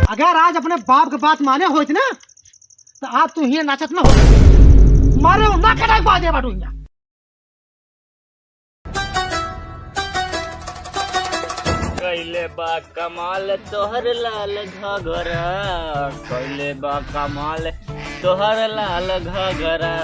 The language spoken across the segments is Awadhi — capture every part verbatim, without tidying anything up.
अगर आज अपने बाप के बात माने होइत ना, तो आज तू हियाँ नाचत ना होइत। मारे ना कटाई बाजे बाटू हियाँ। कैले बा कमाल तोहर लाल घाघरा, कैले बा कमाल तोहर लाल घाघरा।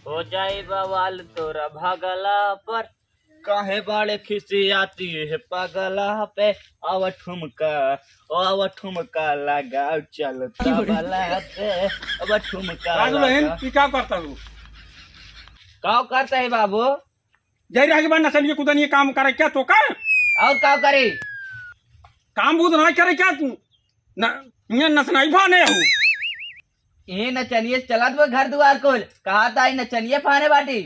हो जाई बवाल तोरा भगला पर, काहे बाड़े खिसियाती है पगला पे। आवा ठुमका, ओ आवा ठुमका लगाओ चल तबला पे, आवा ठुमका राजू बहन, लगाओ। ई का करता तू? का करता है बाबू? जय रह के बाद नचनिया कुदनिया काम करे क्या तो कर? और का करे? काम बूझ ना करे क्या तू? न, ये नचनाई फाने हो। ये नचनिया चलत वो घर दुआर को, कहा था ये नचनिया फाने बाटी।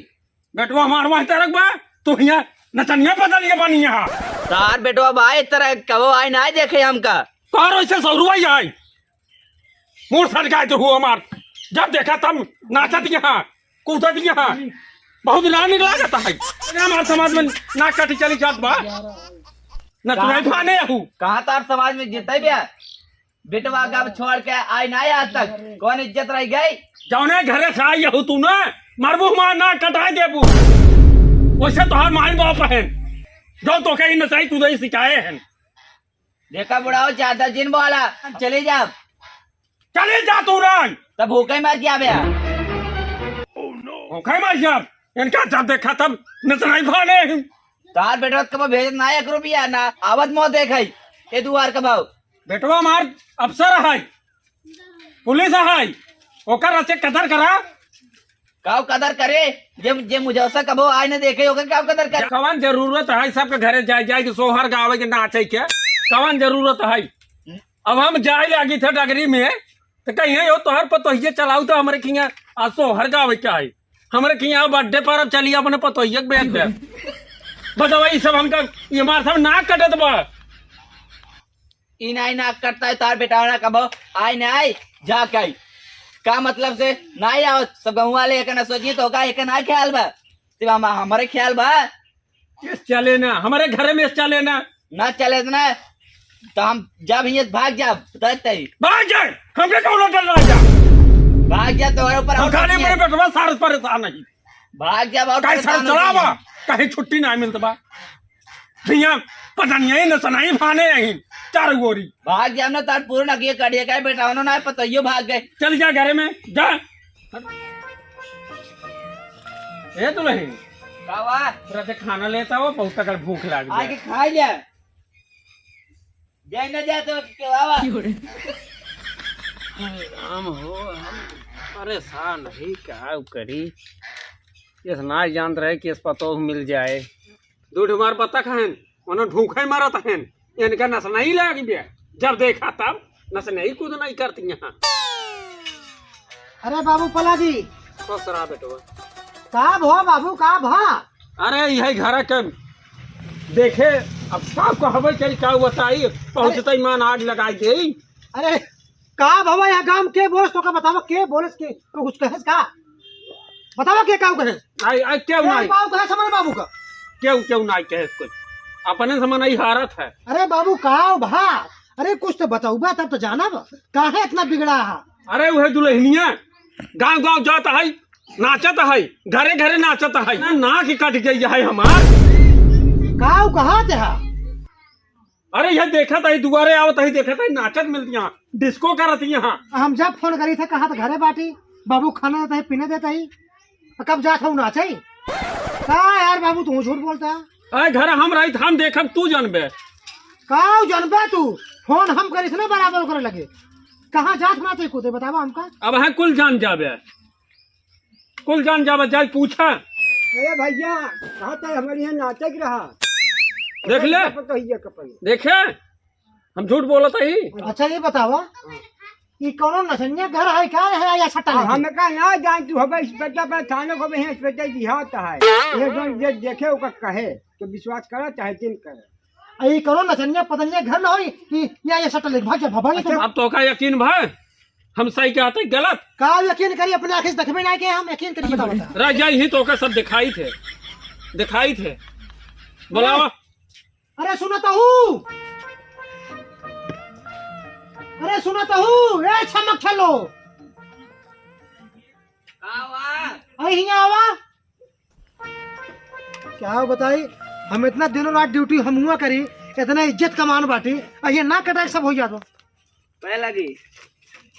बेटवा हमार वहाँ तरक बा, तू हियाँ नचनिया बदल के बनी यहाँ। तार बेटवा बा, ए तरह कबो आए ना देखे हमका। तार ऐसे सौरुआ ही आए। मोर सर का तो हुआ हमार। जब देखा तब नाचत यहाँ, कूदत यहाँ। बहुत ना निक लागत है। हमार समाज में नाक काटी चली जात बा। नचनाई फाने हूँ। कहाँ तार समाज में जितै बे? बेटवा का छोड़ के आए ना आज तक, कौन इज्जत रह गई? जौने घरे से आई हो तू ना, मरबू हमार नाक कटाए देबू। वैसे तोहार माई बाप हैं, जो तोके ई नचाई कूदाई सिखाए हैं। देखा बुढ़ाओ, ज्यादा जिन बोला, हम चले जाब। चले जा तू ना। तब भूखे मर जाबे। भूखे मर जाब। इनका जब देखा तब नचनाई फाने हैं। तार बेटवा कबो भेजत ना एक रुपया ना, आवत मो देखाई। ए दुआर कबो। बेटवा हमार अफसर है, पुलिस है, ओकर रचे कदर करा। काव कदर करे? जे, जे मुझौसा कबो आए न देखे, ओकर काव कदर करे? कवन जरूरत है सबके घरे जाए, जाए के सोहर गावे के नाचे के? कवन जरूरत है? अब हम जाए लागी थे डगरी में, तो कहीं यो तोहर पतोहिए चलाऊ तो हमरे खिया आ सोहर गावे के आई। हमरे खिया बर्थडे पर अब चलिए अपने पतोहिए के बेच दे। बतावा, ई सब हमका, ये हमार सब नाक कटत बा। ई नाई नाक कटता है, तार बेटा ना कबो आए ना आए, जा के आई। का मतलब से नाई आओ, सब गाँव वाले एक ना सोचिए तो का एक ना ख्याल बा, सिर्फ हम, हमारे ख्याल बा। ये चले ना, हमारे घर में चले ना। ना चले ना, तो हम जब ये भाग जाब, बता देते ही। भाग जाए, हमके कौन डर रहा जा? भाग जा, तोहरे ऊपर हम हम खाली सोचिए। मेरे बेटवा सारस परेशान नहीं। भाग जाब और काहे परेशान सर हो चलावा, जाइए। कहीं छुट्टी ना मिलत बा। भैया, पता नहीं है, नचनाई फाने यहीं, चारों गोरी। भाग जाब ना, तार पूर्ण अगिए कटिए, काहे बेटा, उन्होंने ना पतोहियो भाग गए। चल जा घरे में, जा। ए दुल्हन। का बा? थोड़ा से खाना लेता हो, बहुत तगड़ भूख लाग गया। आके खा लिया। जाए ना जाए तो के बाबा। अरे राम हो, हम परेशान ही, का करी? इस ना जानत रहे कि इस पतोह मिल जाए। दू ठो हमार बतख हन, उन्हों ढूंढे मारत हन, इनका नस नहीं लाग बे। जब देखा तब नस नहीं कूद नहीं करती यहाँ। अरे बाबू पलाजी। खुश रहा बेटवा। का भो बाबू, का भा? अरे यही घर के देखे, अब का कहबे करी, का बताई, पहुँचते अरे। ईमान आग लगाई दे। अरे का भवा यहाँ गाँव के बोलस तो का बतावा, के बोलस के, तो कुछ कहेस का? बतावा के का कहेस? आई, आई, क्यों अरे नहीं? बाबू कहे समझ बाबू का। क्यों, क्यों नहीं कहेस कुछ? अपने समझ नहीं हारत है। अरे बाबू का भा? अरे कुछ तो बताऊबा तब तो जानब, काहे इतना बिगड़ा है? अरे वह दुल्हनिया गाँव गाँव जात है, नाचत है, घरे घरे नाचत है, ना नाक कट गई है हमार। का कहत है? अरे यह देखत है, दुआरे आवत है, देखत है, नाचत मिलती यहाँ, डिस्को करत यहाँ। हम जब फोन करी थे, कहा तो घरे बाटी, बाबू खाना देता है, पीने देता है, तो कब जात हूँ नाचे? का यार बाबू, तू झूठ बोलता है। अरे घर हम रही, हम देखब, तू जानबे। का जानबे तू? फोन हम करी थे ना बराबर ओकरे लगे। कहाँ जात नाचे कूदे, बतावा हमका। अब है कुल जान जाबे। कुल जान जाबे, जाई पूछा। अरे भैया, कहा था हमारे यहाँ नाटक रहा। देख ले। पता ही है कपल। देखे, हम झूठ बोलत ही। अच्छा, ये बतावा, ये कौनो नचनिया घर है क्या है या सट्टा हाँ, लेके? हम का ना जान, तू हमें इंस्पेक्टर पर थाने को भी इंस्पेक्टर की हाथ है। ये जो जे देखे ओकर कहे, तो विश्वास करा चाहे जिन करे। आ, ये कौनो नचनिया पतनिया घर ना होई, ये, या ये सट्टा लेके भाग जा, भाग जा। अच्छा। अब तो का यकीन भाई? हम सही कहत है गलत? का यकीन करी, अपने आँखी से देखबे नाहीं के हम, यकीन करी, बतावा ता। रह जाई ही तो ओका सब दिखाई थे, दिखाई थे। बोलावा। अरे सुनत हू, अरे सुनत हू, ए छमक छलो। का हुआ? अरे हियाँ आवा। क्या बताई, हम इतना दिनों रात ड्यूटी हम हुआ करी, इतना इज्जत कमान बाटी, अरे ये ना कटाई सब हो जातो। पै लगी।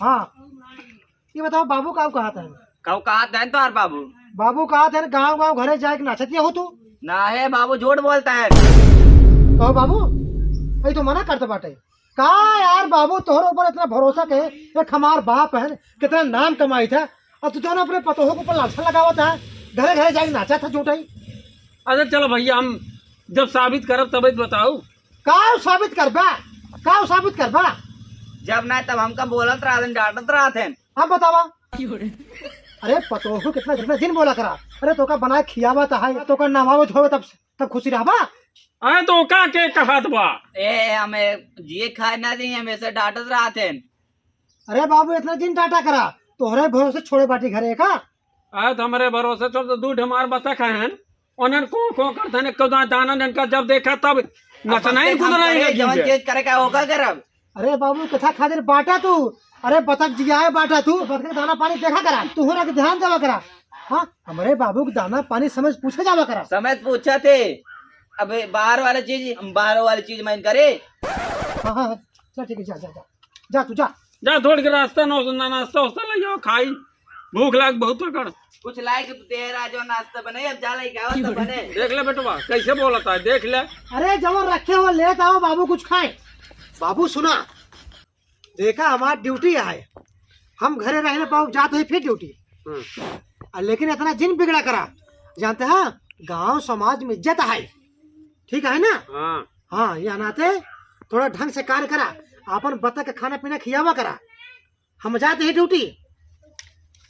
हाँ, ये बताओ बाबू का कहत है? का कहत है तोहार बाबू? बाबू कहत है गाँव गाँव घरे जाए के नाचतिया हो तू? ना है बाबू, झूठ बोलत है। कहो बाबू, अरे तो मना करत बाटे। का यार बाबू, तोहरे ऊपर इतना भरोसा के, एक हमार बाप है, कितना नाम कमाई था, और तू जौन अपने पतोह के ऊपर लालसा लगावत है, घरे घरे जाए नाचा था झूठाई। अच्छा चलो भैया, हम जब साबित करब तबे तो बताऊ। का साबित करबा? का साबित करबा? जब ना तब हमका बोलत रहत हैं, डांटत रहत हैं। अब बतावा। अरे पतोह कितना, कितना दिन बोला करा। अरे तोका बनाए खियावा तो है, तोका नवावे धोवे तब, तब खुशी रहबा। अरे तो का के कहत बा? ए, हमें जिए खाए ना दी, हमेशा डांटत रहत हैं। अरे बाबू, इतना दिन डांटा करा, तोहरे भरोसे छोड़े बाटी घरे का? अरे तो हमरे भरोसे छोड़ तो दू ठे हमार बतख हैं, उन्हन को को करत हैं, एक तो दा-, दाना इनका जब देखा तब नचना ही कूदना ही लगी जवन है। चीज करे का होगा करब। अरे बाबू, कथा खातिर बाटा तू। अरे बतख जियाए बाटा तू, बतख के दाना पानी देखा करा, तू हो रहा के ध्यान देवा करा। हाँ, हमरे बाबू के दाना पानी समय से पूछे जावा करा। समय से पूछा थे, अब बाहर वाला चीज, हम बाहर वाली चीज माइन करे। हाँ, हाँ, हाँ, चल ठीक है, जा, जा, जा, जा तू जा। जा थोड़ के रास्ता ना, ना नाश्ता वास्ता ले जाओ, खाई, भूख लाग बहुत अकड़। कुछ लाए के तू तेरा जो नाश्ता बने, अब जा लेके आओ तो बने। देख ले बेटवा, कैसे बोलता है, देख ले। अरे जब रखे हो लेत आओ बाबू कुछ खाए। बाबू सुना, देखा हमार ड्यूटी है, हम घरे रहने पाओ जात है फिर ड्यूटी। हम्म। आ, लेकिन इतना जिन बिगड़ा करा, जानते हैं गांव समाज में इज्जत है, ठीक है ना? हाँ। हाँ, यह नाते थोड़ा ढंग से कार्य करा, अपन बतख के खाना पीना खियावा करा। हम जाते ही ड्यूटी।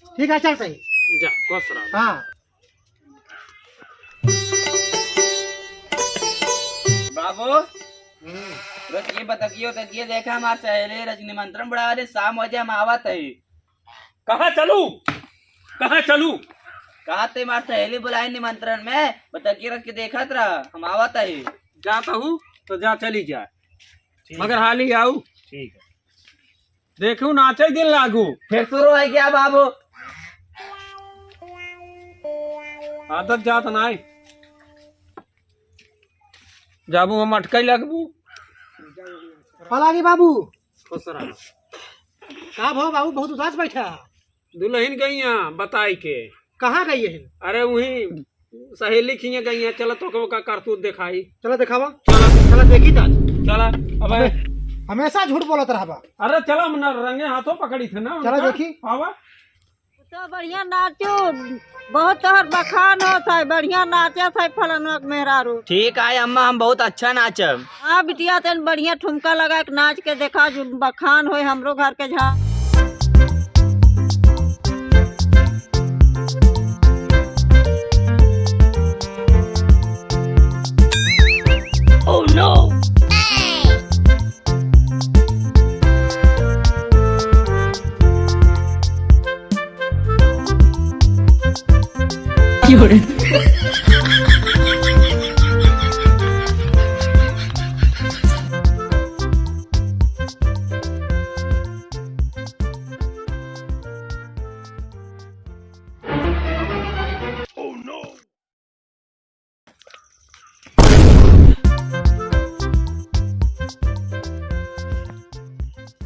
ठीक है, चल सही। जा, खुश रह। हाँ। बाबू, हम्म। रोज ये बतकियो, बतकियो देखा, हमार सहेली रज निमंत्रण बड़ा वाली, शाम हो जाए, हम आवत है। कहाँ चलू? कहाँ चलू? कहाँ ते हमार सहेली बुलाई निमंत्रण में, बतकियो रख के देखत रहा, हम आवत है। जाता हूँ तो जा, चली जा, ठीक। मगर हाली आऊ। ठीक है। देखू नाचे दिन लागू। फिर शुरू है क्या बाबू? आदत जात नाई। जाबू हम अटकाई लगबू। पलागी बाबू। खुश रहा। का भो बाबू, बहुत उदास बैठा? दुल्हन गई हैं बताई के। कहाँ गई है? अरे वहीं सहेली खिए गई है, चला तोका ओका करतूत देखाई। चला देखावा। चला। चला देखी ता। चला। अबे। अबे, हमेशा झूठ बोलत रहबा। अरे चला, हम ना रंगे हाथों पकड़ी थे ना चला उनका। देखी। आवा। तो बढ़िया नाचू, बहुत तोहर बखान होत है, बढ़िया नाचत है फलनवा के मेहरारू। ठीक है अम्मा, हम बहुत अच्छा नाचब। हाँ बिटिया, तन बढ़िया ठुमका लगा के नाच के देखा, जो बखान होए हमरो घर के झा। Oh no!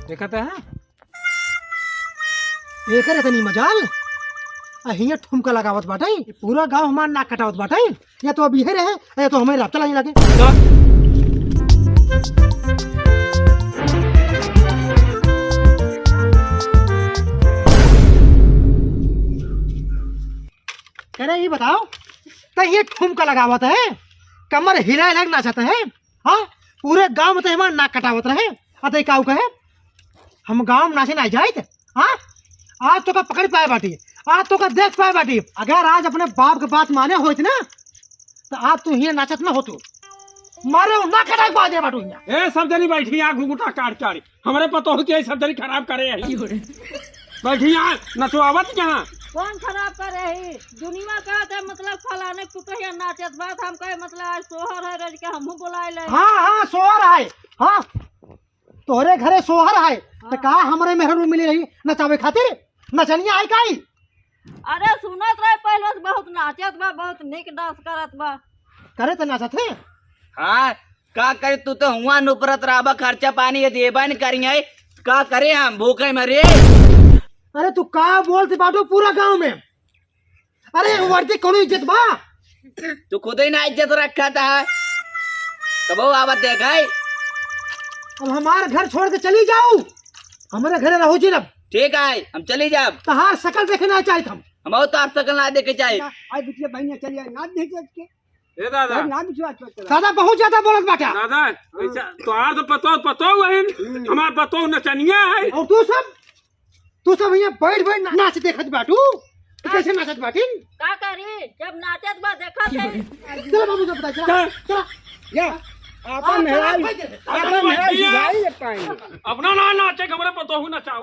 देखत है? एकर इतनी मजाल, आ हियां ठुमका लगावत बाटे। पूरा गांव हमार नाक कटावत बाटे। या तो अब इहे रहे, या तो हमें रात चलाई लगे। करे ये बताओ, त ये ठुमका लगावत है, कमर हिला हिला के नाचत है, हाँ? पूरे गांव में तो हमार नाक कटावत रहे। अतः काऊ कहे, हम गांव में नाचे ना जाइत, हाँ? आज तोका पकड़ पाए बाटी, आज तोका देख पाए बाटी। अगर आज अपने बाप के बात माने होइत ना, तो आज तू हियां नाचत ना होतू। मारे उ ना कटाई बाजे बाटू हियाँ। ए, सब जनी बैठी यहाँ घुघुटा काट काट। हमरे पतोह के सब जनी खराब करे है। बैठी यहाँ नचवावत यहाँ। कौन खराब करे है? दुनिया कहत है, मतलब, फलाने पुतहिया नाचत बा, त हम कहे, मतलब, आज सोहर है, रज के हमहू बुलाए ले। हाँ, हाँ, सोहर है। हाँ, तोहरे घरे सोहर है, त हाँ। का हमरे मेहरारू मिली रही नचावे खातिर? नचनिया है काई? अरे, सुनत रहे पहले से बहुत नाचत बा, बहुत नीक डांस करत बा। करे त नाचत है। हाँ, का करे, तू तो हुआ नुपरत रहबा, खर्चा पानी ये देबा न करिए, का करे हम भूखे मरे। अरे, तू का बोलत बाटू पूरा गाँव में? अरे, वर्दी कौनो इज्जत बा? तू खुद ही ना इज्जत रखत है, कबो आवत देखाई। अब हमार घर छोड़ के चली जाऊ, हमरे घरे रहू जिन अब। ठीक है, हम चली जाब। तहार शकल देखे ना चाहित हम। हम तो आप शकल ना देखे चाहित। आई बिटिया बहनिया चली आई, ना देखे के। ए दादा। ना बिटिया चल चला। दादा बहुत ज्यादा बोलत बाटा। दादा, ऐसा तोहार तो पतो, पतो है, हम्म। हमार पतो नचनिया है। और तू सब, तू सब यहाँ बैठ बैठ ना-, नाच देखत बाटू। तो कैसे नाचत बाटिन? का करी, जब नाचत बा देखत है। चला बाबू, जब बताई, चला, चला। चला। या, आपन चला, मेहरारू, भाई, चला। आपन मेहरारू भैया। सिखाई ये पाएंगे। अपना ना नाचे, हमरे पतोहू नचाओ।